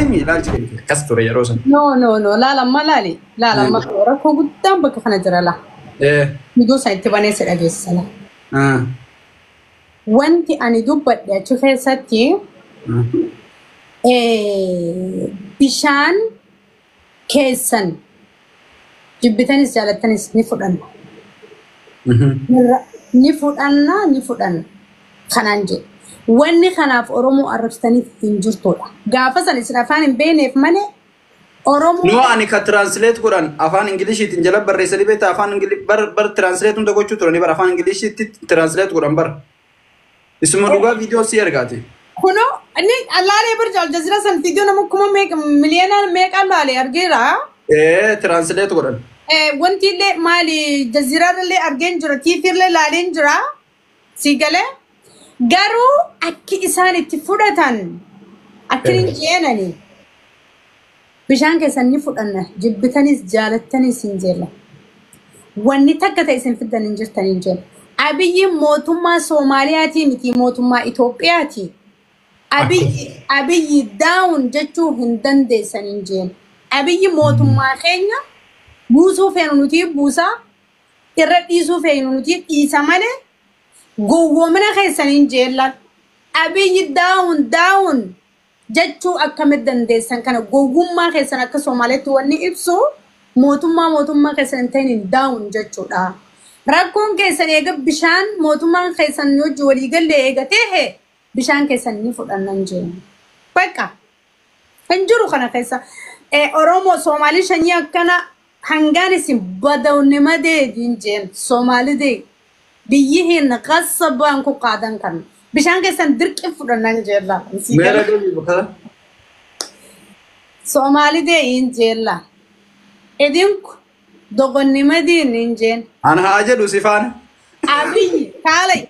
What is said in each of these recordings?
Akkasii ilaalchi keenya akkas ture yeroo sana. No, no, no, laala amma laali. Laala amma rakkoo guddaan bakka kana jira laa. Viidiyoo sana itti banee si dhageessisa laa. Wanti ani dubbadhe achi keessatti bishaan keessan jibbitanis jaalattanis ni fudhanna. Ni fudhanna, ni fudhanna kanaan jedhe. Wanni kanaaf Oromoo arrabsitaniif hin jirtudha. Gaafa san isin afaan hin beekneef malee Oromoo. No, ani ka translate godhan afaan Ingiliishiitiin jala barreessanii beektaa, afaan Ingilii bar bar translate hunda gochuu turanii bar, afaan Ingiliishiitti translate godhan bar. Isuma dhugaa viidiyoo si ergaati. Kunoo inni laalee barja Aljazeera san viidiyoo nama kuma meeqa miliyoonaan meeqaan laalee argeera. Translate godhan. Wanti illee maali, Jazeeraa illee argeen jira, TV illee laaleen jira. Si galee garuu akki isaan itti fudhatan akki hin jeenani. Bishaan keessan ni fudhanna, jibbitanis jaalattanis hin jeella. Wanni takka ta'e isin fiddan hin jirtan hin jenna. Abiyyi mootummaa Soomaaliyaatii miti, mootummaa Itoophiyaati. Abiyyi, Abiyyi down jechuu hin dandeessan hin jeen. Abiyyi mootummaa keenya, buusuu feenu nuti buusaa, irra dhiisuu feenu nuti dhiisa malee gowwoomina keessan hin jeellan. Abiyyi down down jechuu akkamitti dandeessan? Kana gowwummaa keessan akka Somaaliyaatti wanni ibsu mootummaa keessan hin ta'in down jechuudha. Rakkoon keessan eega bishaan mootummaan keessan hojii waliigallee eega ta'e bishaan keessan ni fudhannan jenna. Bakka hin jiru kana keessa. Oromoo Soomaalii shanyii akkana hangaan isin badawnimadeedin jeen Soomaalidee biyyi hin qasabaan ku qaadan kan bishaan keessan dirqi fudhannan jeella. Meera deebii bakka. Soomaalidee hin jeella. Idinku doqonnimadiin hin jeen. An haa jedhu si faana. Abiyyi kaalay,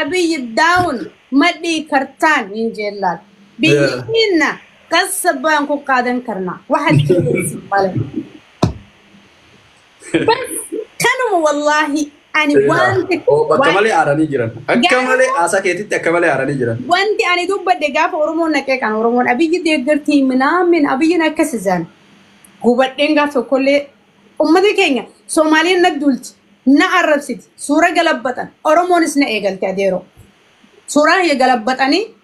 Abiyyi down madhii kartaan hin jeellaan. Biyyi hinna qasabaan ku qaadan karnaa. Waxaad sheegaysid male. Bas kanuma, wallaahi ani wanti Bakka malee aaranii jiran. Akka malee haasaa keetitti akka malee aaranii jiran. Wanti ani dubbadhe gaafa Oromoon naqee kan Oromoon Abiyyi deeggartii minaamin Abiyyiin akkas isaan gubadheen gaaf tokkollee ummati keenya Soomaaliin na duulti, na arrabsiti, suura galabbatan, Oromoonis na eegalte adeeroo. Suuraa kiyya galabbatanii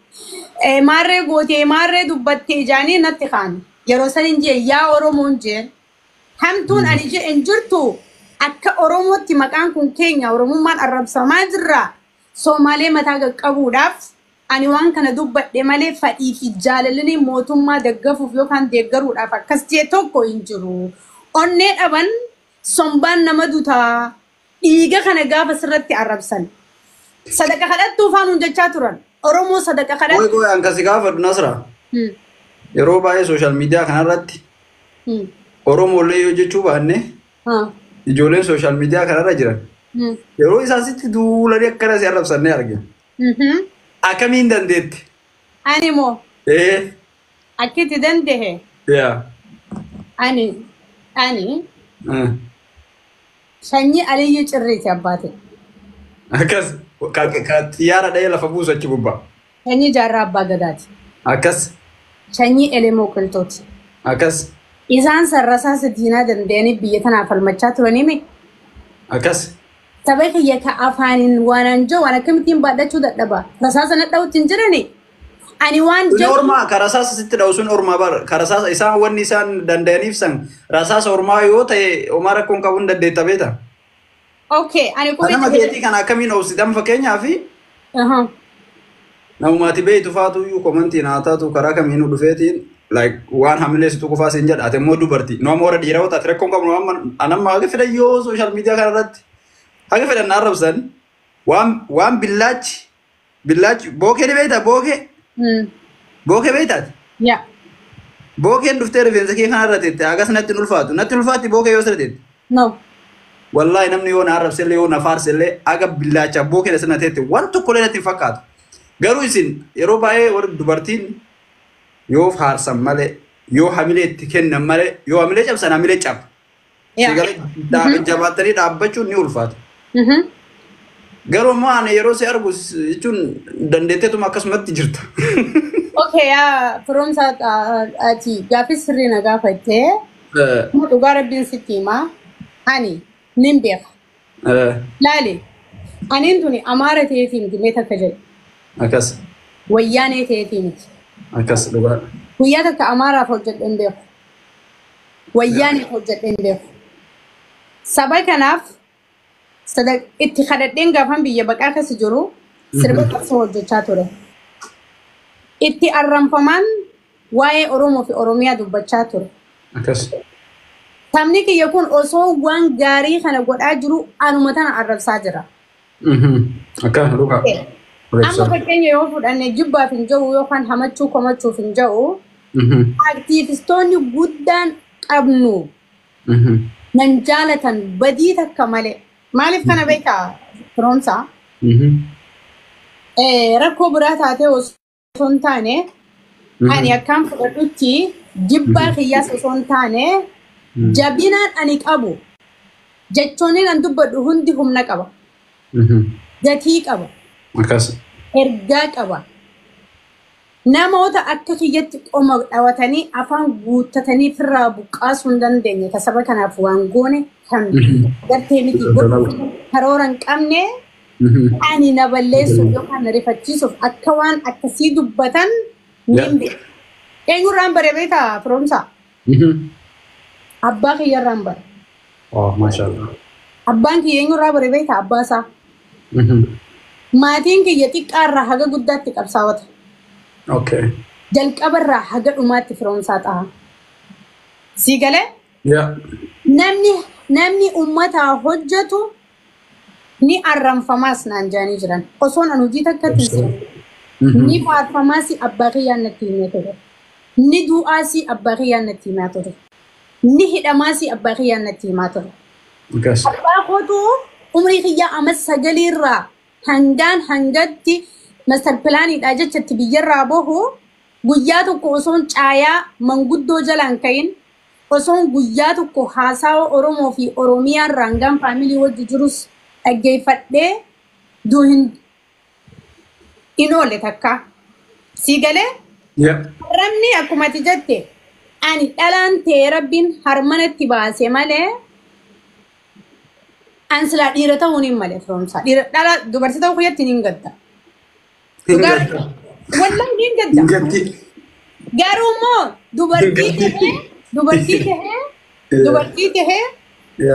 maarree gootee maarree dubbattee ijaanii natti kaan. Yeroo san hin jee yaa Oromoon jeen hamtuun ani jee hin jirtu, akka Oromootti maqaan kun keenya Oromummaan arrabsamaa jirra. Soomaalee mataa qaqqabuudhaaf ani waan kana dubbadhe malee fadhii fi jaalalli mootummaa deggafuuf yookaan deeggaruudhaaf akkas jee tokko hin jiru. Onnee dhaban sombaan nama dutaa dhiiga kana gaafa sirratti arrabsan. Sadaqa kadhattuu faanuun jechaa turan. Oromoo sadaqa Qoy kadhattu. Qoy, an kasi gaafadhu Nasra. Yeroo baay'ee social media kanarratti Oromollee yoo jechuu baanne ijoolleen social media kanarra jiran yeroo isaan sitti duulanii akkana si arrabsannee argina. Akkamiin dandeetti? Ani moo akkitti dandehe ani sanyii Aliyyi Cirriiti abbaate. Akkas ka xiyyaara dha'ee lafa buusu achi gubbaa. Sanyii Jaarraa Abbaa Gadaati. Akkas. Sanyii Elemoo Qilxooti. Akkas. Isaan sarrasaasa diinaa danda'anii biyya tanaaf falmachaa turanii. Akkas. Saba kiyya ka afaaniin waan anjoo waan akkamittiin baadhachuu dadhaba. Rasaasa na dha'utti hin jirani. Ani waan Sun jedhu ormaa ka rasaasa sitti dha'u sun ormaa bar, ka rasaasa isaan wanni isaan danda'aniif san rasaasa ormaa yoo ta'e homaa rakkoon qabu hin dandeetta beeta. Okay, ani Nama qubee keetii kana akkamiin obsitan? Fakkeenyaaf namumaati beeytu faatu iyyuu commentiin haa taatu karaa kamiinuu dhufeetiin like waan hamilee situ qofaa siin jedha, ati immoo dubartii, nu amma warra dhiiraa yoo taate rakkoon qabnu, amma anamma haga fedhan yoo social media kana irratti haga fedhan na arrabsan, waan billaachi billaachi bookee ni beektaa, bookee bookee beektaati? Yaa. Bookeen dhuftee rifeensa kee kanarra teette hagas natti hin ulfaatu, natti hin ulfaatti bookee yoo sirra teette. No. Wallaahi namni yoo na arrabsellee yoo na faarsellee aga billaacha bookeen asirra teette waan tokkollee natti hin fakkaatu. Garuu isin yeroo baay'ee warri dubartiin yoo faarsan malee, yoo hamilee itti kennan malee, yoo hamilee cabsan hamilee caba. Yaa. Jabaattanii dhaabbachuun ni ulfaata. Garuu immoo ani yeroo si argu jechuun dandeetteetuma akkasumatti jirta. Okay, yaa firoomsaa ati gaaffii sirrii na gaafattee dhugaa rabbiin sitti himaa ani nin beeka. Laali aniin tuni amaara ta'eetii miti mee takka jedhe. Akkas. Wayyaanee ta'eetii miti. Akkas dhugaa. Guyyaa takka amaaraaf hojjedhe hin beeku. Wayyaaneef hojjedhe hin beeku. Saba kanaaf itti kadhadheen gaafan biyya baqaa keessa jiru sirba qabsoo hojjechaa ture. Itti arranfamaan waa'ee Oromoo fi Oromiyaa dubbachaa ture. Akkas. Sabni kiyya kun osoo waan gaarii kana godhaa jiru anuma tana arrabsaa jira. Akkas dhugaa. Amma fakkeenya yoo fudhanne jibbaaf hin jiru yookaan hamachuu komachuuf hin jiru aktiivistoonni guddaan qabnu nan jaalatan badii takka malee. Maaliif kana beekaa firoomsaa? Rakkoo biraa taatee osoo hin taane ani akkaan fudhadhutti jibbaa kiyyaas osoo hin taane jabinaan ani qabu jechoonni nan dubbadhu hundi humna qaba. Gatii qaba. Akkas. Ergaa qaba. Namoota akka kiyyatti qoma dhawatanii afaan guuttatanii firraa buqqaasuu hin dandeenye ka saba kanaaf waan goone kan gartee miti godhu karoora hin qabne ani na balleessuuf yookaan na rifachiisuuf akka waan akkasii dubbatan nin beeka. Eenyurraan bare beekaa firoomsaa? Abbaa kiyyarraan bare. Oh, maashaallah. Abbaan kiyya eenyurraa bare beekaa? Abbaa isaa. Maatiin kiyya xiqqaarraa haga guddaatti qabsaa'ota. Okay. Jalqabarraa haga dhumaatti firoomsaa ta'a. Sii galee? Yeah. Namni uummataa hojjetu ni arranfamaas naan jedhanii jiran. Osoon an hojii takkatti hin seenne. Ni faarfamaas abbaa kiyyaan natti himee ture. Ni du'aas abbaa kiyyaan natti himaa ture. Ni hidhamaas abbaa kiyyaan natti himaa ture. Akkas. Abbaa kootu umrii kiyyaa amma sagaliirraa hangaan hangatti master pilaaniidha jechatti biyyarraa bahu guyyaa tokko osoon caayaa manguddoo jalaan kayin osoon guyyaa tokko haasawa Oromoo fi Oromiyaarraa hangaan faamilii wajji jirus dhaggeeffadhee hin oolle takka. Sii galee? Yeah. Arrabni akkuma ati jette ani dhalaan ta'e rabbiin harmanatti baase malee an silaa dhiira ta'uun hin malee firoomsaa. Dhiira dhala dubartii ta'uu kiyyatti hin gadda. Hin gadda. Wallahi hin gadda. Hin gaddi. Garuu immoo dubartii tahee dubartii tahee dubartii tahee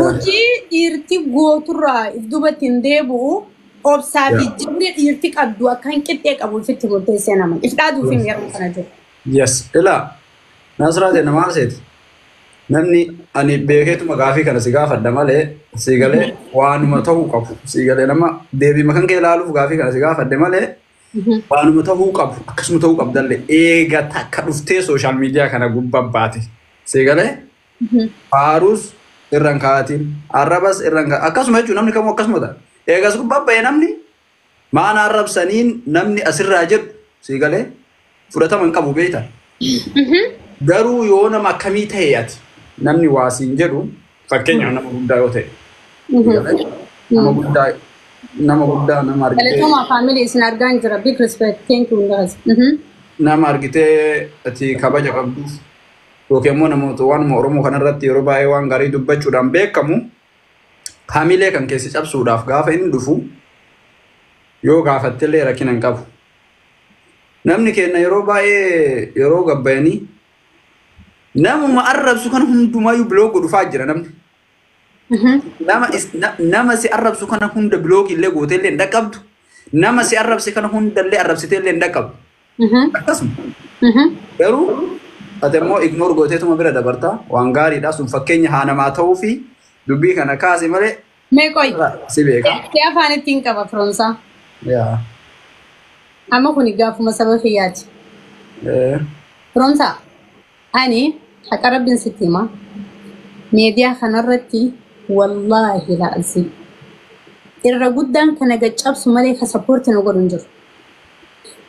hojii dhiirti gooturraa if dubatti hin deebi'u obsaa fi jabina dhiirti qabdu akka hin qixxee qabu ofitti murteessee nama. If dhaaduuf hin yeroo kana jiru. Yes. Ilaa Nasraa ta'e nama seeti. Namni ani beekeetuma gaafii kana si gaafadha malee si galee waanuma ta'uu qabu. Si galee nama deebii makan kee ilaaluuf gaafii kana si gaafadhe malee waanuma ta'uu qabu akkasuma ta'uu qabdallee eega takka dhuftee social media kana gubbaa baate. Si galee faaruus irra hin kaa'atiin arrabas irra hin kaa'atiin akkasuma jechuun namni kamuu akkasuma ta'a. Eegas gubbaa ba'e namni maana arrabsaniin namni asirraa jedhu si galee fudhatama hin qabu beekta. Garuu yoo nama akkamii ta'e ati namni waa siin jedhu fakkeenyaaf nama guddaa yoo ta'e. Nama guddaa nama guddaa nama argitee Galatoomaa faamilii isin argaa hin jira. Big respect. Thank you guys. Nama argitee ati kabaja qabduuf yookiin immoo namoota waanuma Oromoo kanarratti yeroo baay'ee waan gaarii dubbachuudhaan beekamu hamilee kan keessa cabsuudhaaf gaafa inni dhufu yoo gaafattellee rakkina hin qabu. Namni keenya yeroo baay'ee yeroo gabbayanii namuma arrabsu kana hundumaayyuu block godhufaa jira namni. Nama si arrabsu kana hunda block illee gootee illee hin dhaqqabdu. Nama si arrabse kana hunda illee arrabsitee illee hin dhaqqabdu. Akkasuma. Garuu ati immoo ignore gooteetuma bira dabarta waan gaariidha sun fakkeenya haa namaa ta'uu fi dubbii kana kaase malee Mee qoy. si beeka. Si afaan ittiin qaba firoomsaa. Yaa. Amma kuni gaafuma saba kiyyaati. Firoomsaa ani haqa rabbiin sitti hima. Miidiyaa kanarratti wallaahi la'alsi. Irra guddaan kana gaccabsu malee ka support na godhu hin jiru.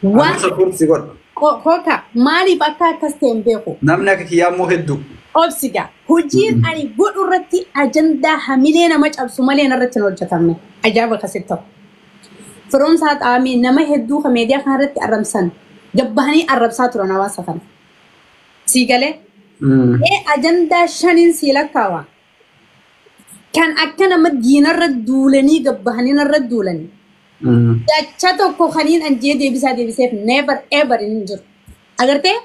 Waan support si godha. Koka maaliif akka akkas ta'e hin beeku. Namni akka kiyyaa immoo hedduu. Obsiga hojiin ani godhu irratti ajandaa hamilee nama cabsu malee narratti hin hojjetamne. Ajaa'iba akkasitti ta'u. Firoomsaa xaamii nama hedduu ka miidiyaa kanarratti arrabsan. Gabbahanii arrabsaa turan hawaasa kana. Sii galee? Ajandaa shaniin sii lakkaawa. Kan akka nama diinarra duulanii gabbahanii narra duulanii. Dacha tokko kaniin anjee deebisaa deebiseef never ever hin jiru. Agartee?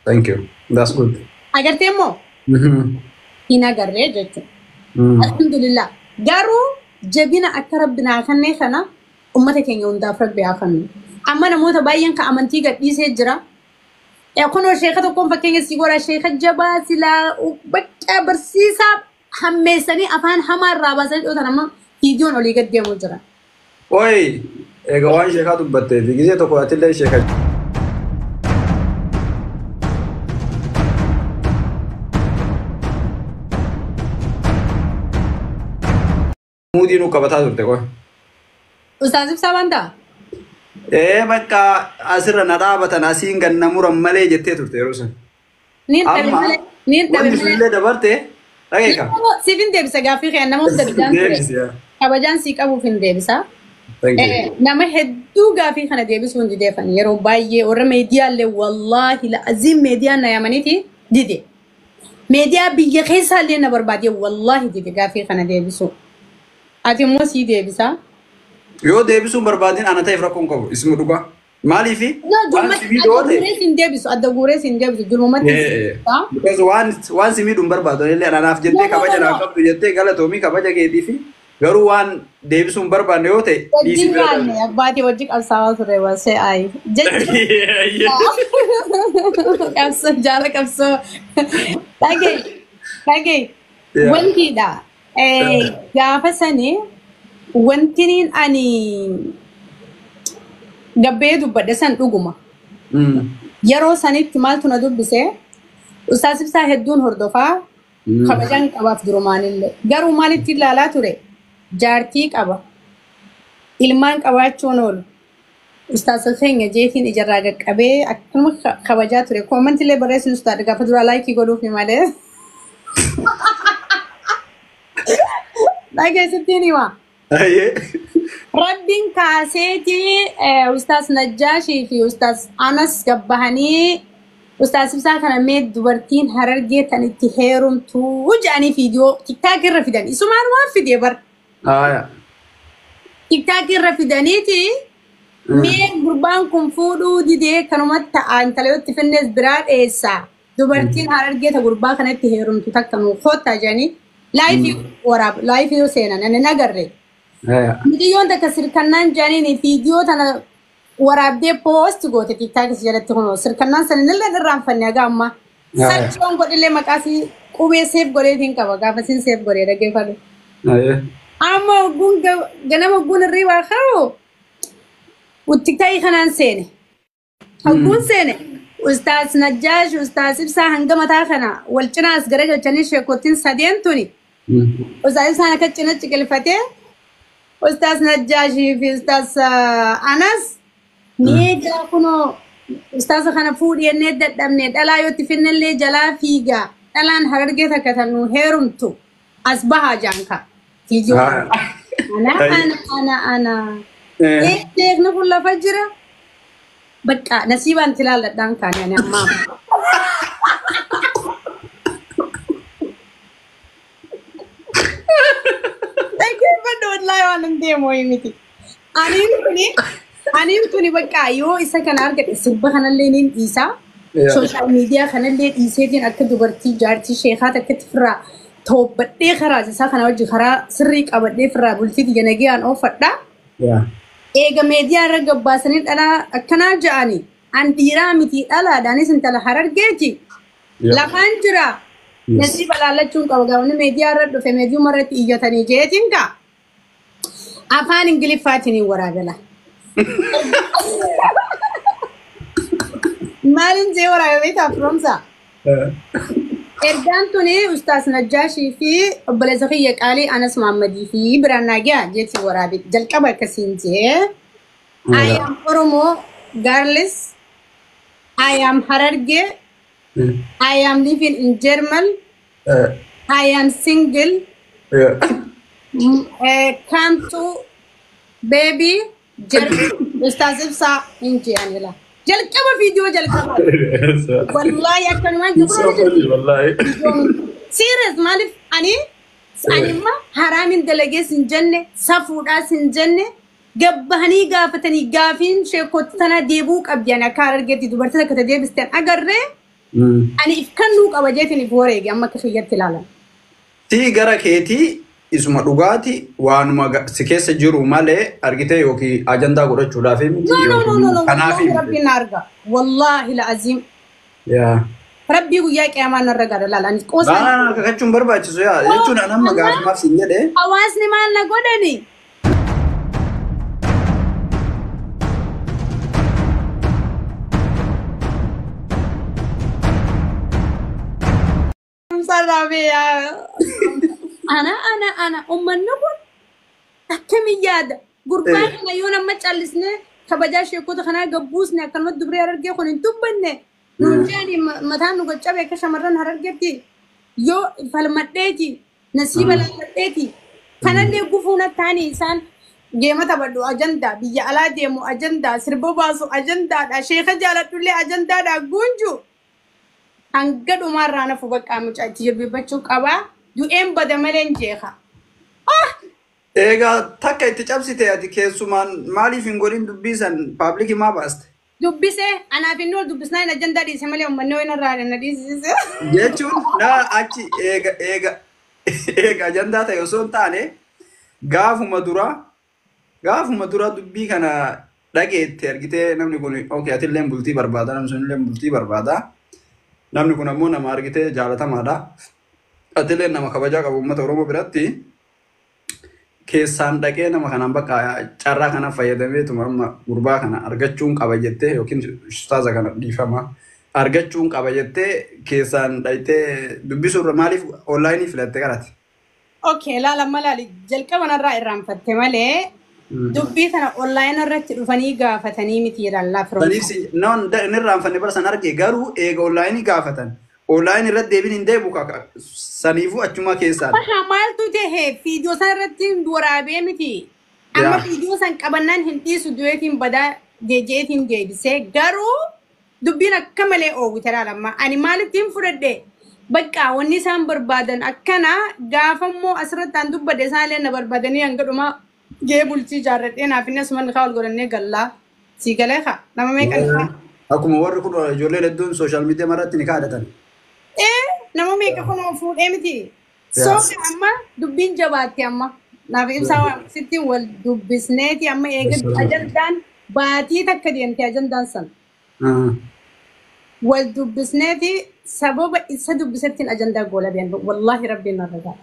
Thank you. That's good. Agartee immoo? Hin agarree jechuudha. Alhamdulillah. Garuu jabina akka rabbi naa kennee kana uummata keenya hundaaf rabbi haa kennu. Amma namoota baay'een kan amantii gadhiisee jira. Kunoo sheeka tokkoon fakkeenya si godha, sheeka jabaa silaa bakka barsiisaa hammeessanii afaan hamaa irraa baasanii dhootan amma viidiyoon olii gad deemuu jira. Oi, egaa waan sheekaa dubbatteeti. Gisee tokko atillee sheeka muudii nu qabataa turte qoy. Ustaaz Ibsaa waan ta'a? Ee, bakka asirra na dhaabatan asiin ganna muran malee jettee turte yeroo sun. Niin dhabe Amma malee. Niin dhabe wanti malee. sunillee dabarte dhageeka. Siif hin deebisa gaaffii kee, nama hunda bidaan ture. Deebisi yaa. Kabajaan sii qabuuf hin deebisa. Thank you. Nama hedduu gaafii kana deebisuu hin dideefan yeroo baay'ee warra meediyaallee, wallaahi la'aziim, meediyaan na yaamaniiti dide. Meediyaa biyya keessaallee na barbaade, wallaahi dide gaafii kana deebisuu. Ati immoo sii deebisa. Yoo deebisuun barbaadin ana ta'eef rakkoon qabu isuma dhugaa. Maaliifi No, waan julmatti si miidhu adda yoo ta'e. guuree siin deebisu, adda guuree siin deebisu, julmumatti siin deebisa. Because waan si miidhu hin barbaadu illee anaaf No, jettee no, kabaja no, naa no. qabdu jettee galatoomii kabaja keetii fi garuu waan deebisuu hin barbaanne yoo ta'e dhiisii Wajjin bira darbi. nyaanne, abbaatii wajji qabsaa'aa ture wasee ayi. Jechuun qabsoo jaala qabsoo. Dhagee dhagee wantiidha. Gaafa sani wantiniin ani gabbee dubbadhe san dhuguma. Yeroo sanitti maaltu na dubbise? Ustaas Ibsaa hedduun hordofaa, kabajaan qabaaf durumaanillee. Garuu maalitti ilaalaa ture? Jaartii qaba. Ilmaan qabaachuun oolu. Ustaasa keenya jeetiin ijarraa qaqqabee akkanuma kabajaa ture. Koomantillee barreessinu ustaadha gaafa duraa like godhuufi malee. Dhageessittiin himaa. Ayyee. Rabbiin kaaseetii Ustaas Najjaashii fi Ustaas Anas gabbahanii Ustaas Ibsaa kana mee dubartiin Harargee tan itti heerumtuu jedhanii viidiyoo TikTok irra fidan. Isumaan waan fide bar. Aayaa. TikTok irra fidaniiti mee gurbaan kun fuudhuu didee kanumatti ta'a, intala yoo itti finnees biraa dheessaa. Dubartiin Harargee ta gurbaa kanatti heerumtu takka nuu koottaa jedhanii live waraab live yoo seenan ani nagarre. Aayaa. Mucayyoon takka sirkannaan jedhaniin viidiyoo tana waraabdee post goote TikTokis jalatti, kunoo sirkannaan sana illee irraanfanne haga ammaa. Aayaa. Sarchiin godhillee maqaa sii qubee save godheetiin qaba, gaafa siin save godhee dhaggeeffadhu. Ayyee. Amma ogguun ganama ogguun hirribaa ka'u TikTokii kanaan seene. Ogguun seene Ustaas Najjaash, Ustaas Ibsaa hanga mataa kana wal cinaas garagalchanii sheekottiin sadeen tuni. Ustaas Ibsaan akka cina ciqilfatee Ustaas Najjaashii fi Ustaas Anas meegaa kunoo ustaasa kana fuudhii jennee dadhabne, dhalaa yoo itti finnellee jalaa fiigaa, dhalaan Harargee takka tan nu heerumtu as bahaa jaanka. Fiigoo. Ana ana ana ana. Sheekni kun lafa jira. Bakka nasiibaan tilaalladhaan kaane ani ammaa. Dhaggeeffadhu, wallaahi waan hin deemu wayii miti. Aniin kuni bakka yoo isa kana argate sirba kanallee niin dhiisaa. Social media kanallee dhiiseetiin akka dubartii jaartii sheekaa takkatti firraa toobbadhee karaa isaa kana wajji karaa sirrii qabadhee firraa bultii tiyya nagayaan oofadhaa. Eega meediyaa irra gabbaasanii dhalaa akkanaa ja'anii an dhiiraa miti dhalaadhaanis intala Harargeeti. Lafaan jira. Nasiiba laallachuun qaba, gaafni meediyaa irra dhufe meediyuma irratti iyyatanii jeetiin kaa. Afaan Ingiliffaatiin hin waraabela. Maalin jee waraabe beektaa, firoomsaa? Ergaan tuni Ustaas Najjaashii fi obboleessa kiyya qaalii Anas Mahammadii fi biraan naagiyaa jeetiin waraabe jalqaba akkasiin jee. I am Oromo girls. I am Hararge. I am living in German. I am single. Come to baby German. Ustaz Ibsa hin je'anila. Jalqaba viidiyoo jalqaba. Wallaahi akkanumaan It's so funny, wallahi. Serious, maaliif ani imma haraamin dalagees hin jenne, safuudhaas hin jenne, gabbahanii gaafatanii gaafiin sheekota tanaa deebuu qabdi. Ani akka Harargeetti dubartii takka ta deebisteen agarree ani if kennuu qaba jeetiin if wareege amma akka kiyyatti ilaalan. Si gara keetii isuma dhugaati waanuma si keessa jiru malee argitee yookiin ajandaa godhachuudhaaf miti No, no, no, no, yookiin no. kanaaf Wallaahi miti. Rabbiin na arga. Wallaahi la'aziim. Yaa. Rabbii guyyaa qiyaamaa narra gara laala. Ani qoosaan. Baanaan kakachuun barbaachisu yaa jechuun an amma gaafimaaf siin jedhee. Hawaasni maal na godhani? Ana uummanni kun akkamiin yaada? Gurbaan kana yoo nama callisnee kabajaa sheekota kanaa gabbuusne, akkanumatti dubree Harargee kun hin dubbanne. Nuun jedhani mataan nu gaccabe akka shamarran Harargeetti yoo falmadheeti nasiiba laalladheeti kanallee gufuu taanii isaan geema taphadhu ajandaa, biyya alaa deemu ajandaa, sirba baasu ajandaadha, sheeka jaaladhullee ajandaadha. Gunju hanga dhumaarraa nafu baqqaa mucaa itti jilbeeffachuu qabaa, du'een bada malee hin jeeqa. Egaa takka itti cabsite, ati keessumaan maaliif hin godhin dubbii san public maa baaste? Dubbisee anaaf inni wal dubbisnaa hin ajandaa dhiise malee uummanni wayin irraa na dhiisise. Jechuun naa achi eega ajandaa ta'e osoo hin taane, gaafuma dura dubbii kana dhageette argitee namni kun, okay, atillee bultii barbaada, namni sunillee bultii barbaada, namni kun ammoo nama argitee jaalatamaadha, atillee nama kabajaa qabu uummata Oromoo biratti, keessaan dhaqee nama kanaan bakka carraa kana fayyadameetuma amma gurbaa kana argachuun qaba jettee yookiin ustaaza kana, dhiifama, argachuun qaba jettee keessaan dhayitee dubbisuurra maaliif online filatte qarate? Okay, laala amma laali, jalqaba narraa irraanfatte malee dubbii kana online irratti dhufanii gaafatanii miti jedhan laa firoomsa. Saniif si non inni irraanfanne bara san arge, garuu eega online gaafatan online irratti deebiin hin deebu kaka saniifuu achuma keessaan. Baha maaltu tahe, viidiyoo san irratti waraabee miti. Amma viidiyoo san qabannaan hin dhiisu, du'eetiin badaa jeejeetiin deebisee, garuu dubbiin akka malee oowwite laalamma. Ani maalittiin fudhadhe, bakka wanni isaan barbaadan akkana, gaafa immoo asirratti aan dubbadhe isaan na barbaadanii hanga dhumaa gee bultii ijaarradhee naaf inni asuma kaa wal godhannee gallaa. Sii galee kaa nama meeqa kaa. Akkuma warri kun ijoolleen hedduun social media irratti ni kaadhatan. Ee, nama meeqa kun fuudhee miti. So amma dubbiin jabaatte amma. Naaf ibsaa waan sittiin wal dubbisneeti amma eega ajandaan baatii takka deemte ajandaan san. Wal dubbisneeti sababa isa dubbisettiin ajandaa goola deemte, wallaahi rabbiin narra ga'a.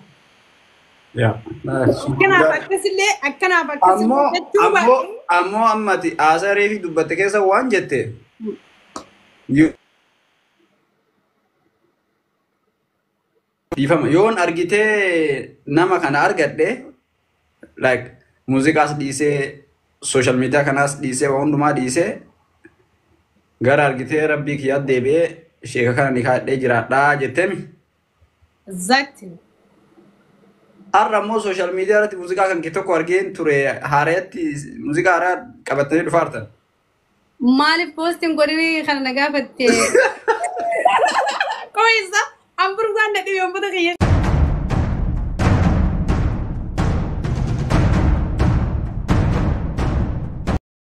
Akkanaaf akkasillee akkanaaf akkasillee Ammoo jechuu ammoo baadhu. Ammoo ammati haasaa reefi dubbatte keessa waan jette dhiifama yoon argitee nama kana argadhe, like muuziqaas dhiisee, social media kanaas dhiisee, waan hundumaa dhiisee gara argitee rabbii kiyyaatti deebi'ee sheeka kana ni kaadhee jiraadhaa jetteemi. Exactly. Har'a immoo social media irratti muuziqaa kan kee tokko argeen ture, haareetti muuziqaa haaraa qabattanii dhufaartan. Maaliif postiin godhanii kana na gaafatte? Qoyisa, an burgaan na dhibee uummata kiyya.